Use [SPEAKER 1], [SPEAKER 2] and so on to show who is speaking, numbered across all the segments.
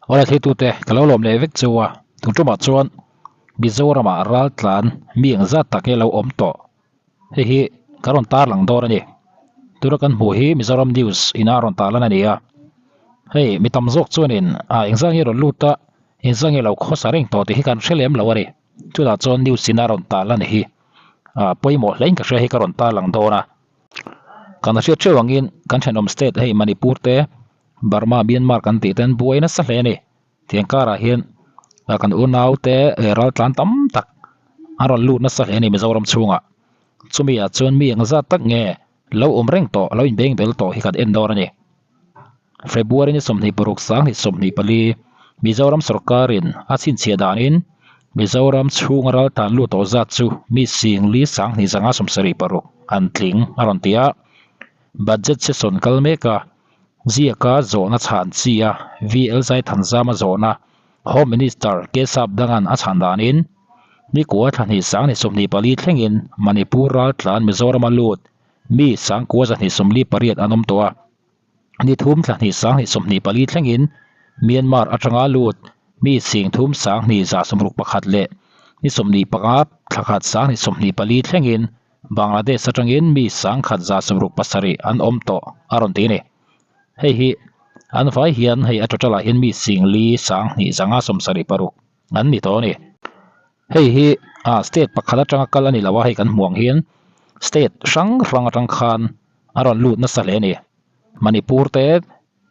[SPEAKER 1] Awle thleitute ka lo lawm leh vek chu a, tun tumah chuan Mizoramah raltlan mi engzat tak nge lo awm tawh hei hi ka rawn tarlang dawn a ni. Tuna kan hmuh hi Mizoram News ina rawn tarlan a ni a, hei mi tam zawk chuanin ah engzat nge rawn lut a, engzat nge lo khawsa reng tawh tih hi kan hre lem lo a ni. Chutah chuan news ina rawn tarlan hi ah pawimawh hle in ka hria hi ka rawn tarlang dawn a. Kan hriat theuh angin kan thenawm state hei Manipur te Burma Myanmar kan tih ten buai nasa hle a ni. Tiang karah hian kan unau te raltlan tam tak an rawn lut nasa hle a ni Mizoram chhungah. Chumi ah chuan mi eng zat tak nge lo awm reng tawh lo inbeng bel tawh hi kan en dawn a ni. February ni 26 2024 Mizoram sorkarin a chhinchhiah danin Mizoram chhunga raltlan lut tawh zat chu mi singli 2576 an tling a rawn ti a. Budget session kal mek a, ziaka zawhna chhan chi a VL Zaithanzama zawhna Home Minister K Sapdanga'n a chhan danin nikua thla hnih 2024 thlengin Manipur raltlan Mizorama lut mi 9,248 an awm tawh a. Ni thum thla hnih 2024 thlengin Myanmar atanga lut mi 3,161 leh ni 25 thla khat 2024 thlengin Bangladesh atangin mi 1,167 an awm tawh a rawn ti a ni. Hei hi an vai hian hei a total ah hian mi 4,276 an ni tawh a ni. Hei hi ah state pakhat atanga kal a ni lo a, hei kan hmuh ang hian state hrang hrang atang khan a rawn lut nasa hle a ni. Manipur te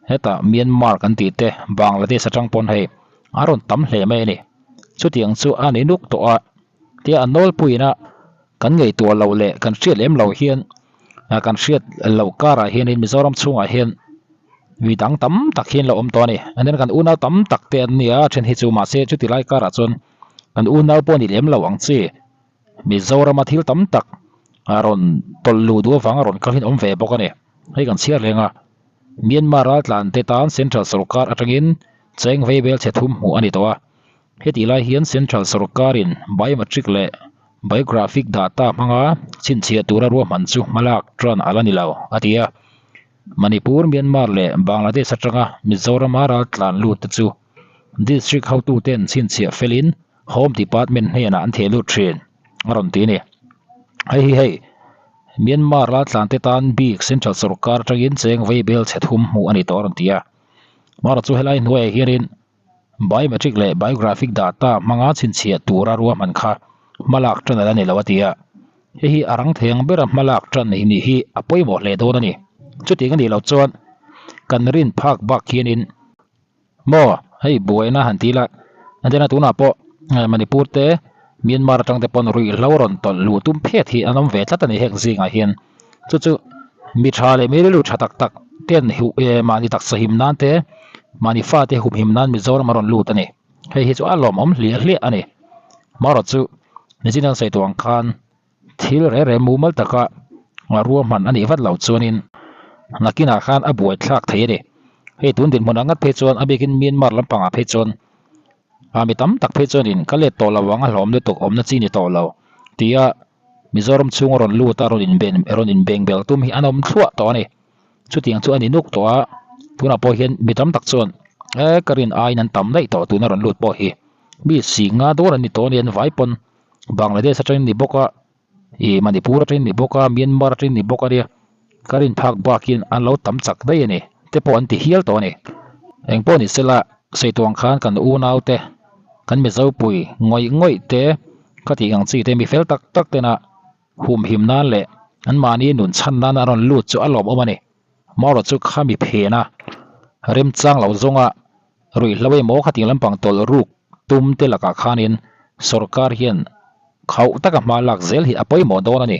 [SPEAKER 1] hetah Myanmar kan tih te Bangladesh atang pawn hei a rawn tam hle mai a ni. Chutiang chu a ni nuk tawh a, tia a nawlpuiin a kan ngaihtuah loh leh kan hriat lem loh hian kan hriat loh karah hianin Mizoram chhungah hian mi dang tam tak hian lo awm tawh a ni. And then kan unau tam tak te an ni a, then hi chu mahse chuti lai karah chuan kan unau pawh ni lem lo ang chi. Mizorama thil tam tak a rawn tawlh luh duh avanga rawn kal hi an awm ve bawk a ni. Hei kan chhiar reng a, Myanmar raltlan te tan Central sorkar atangin cheng veibel chhe thum hmuh a ni tawh a. Hetih lai hian Central sorkarin biometric leh biographic data hmanga chhinchhiah tura ruahman chu hmalak tan a la ni lo, a ti a. Manipur, Myanmar leh Bangladesh atanga Mizorama raltlan lut te chu District hotuten chhinchhiah felin Home Department hnenah an theh lut thin, a rawn ti a ni. Hei hi hei, Myanmar raltlan te tan bik Central sorkar atangin cheng veibel chhe thum hmuh a ni tawh a rawn ti a. Amaherawhchu helai hnuaiah hianin Biometric leh biographic data hmanga chhinchhiah tura ruahman kha hmalak tan a la ni lo a ti a. Hei hi a rang thei ang bera hmalak tan hi nih hi a pawimawh hle dawn a ni. Chutiang a nih loh chuan kan rin phak bak hianin maw hei buaina han ti ila engtiang tunah pawh Manipur te Myanmar atang te pawn ruihhlo rawn tawlh luh tum phet hi an awm ve tlat a ni heng zingah hian chu chu mi tha leh mi rilru tha tak tak ten mahni taksa him nan te mahni fate hum him nan Mizoram a rawn lut a ni hei hi chu a lawmawm hliah hliah a ni marawh chu nichin an sawi tawh ang khan thil reh reh mumal taka ruahman a nih vat loh chuanin nakinah khan a buaithlak thei a ni hei tun dinhmun ang ngat phei chuan a bikin Myanmar lampangah phei chuan a mi tam tak phei chuanin ka let tawh lo ang a hlawm lutuk awmna chi ni tawh lo tia Mizoram chhunga rawn lut a rawn inben rawn inbeng bel tum hi an awm thluah tawh a ni. Chutiang chu a ni nuk tawh a, tunah pawh hian mi tam tak chuan e ka rin aiin an tam daih tawh tuna rawn lut pawh hi mi singa dawn an ni tawh a ni an vai pawn Bangladesh atangin ni bawk a ih Manipur atangin ni bawk a Myanmar atangin ni bawk a nia ka rin phak bakin an lo tam chak daih a ni te pawh an ti hial tawh a ni. Engpawh ni sela sawi tuang khan kan unau te kan Mizopui ngawih ngawih te ka tih ang chi te mi fel tak tak tena humhim nan leh an mahni nun chhan nan a rawn lut chu a lawmawm a ni. Marawh chu khami phen a remchang lo zawnga ruihhlo emaw khatiang lampang tawlh ruk tum te lakah khanin sorkar hian khauh taka hma lak zel hi a pawimawh dawn a ni.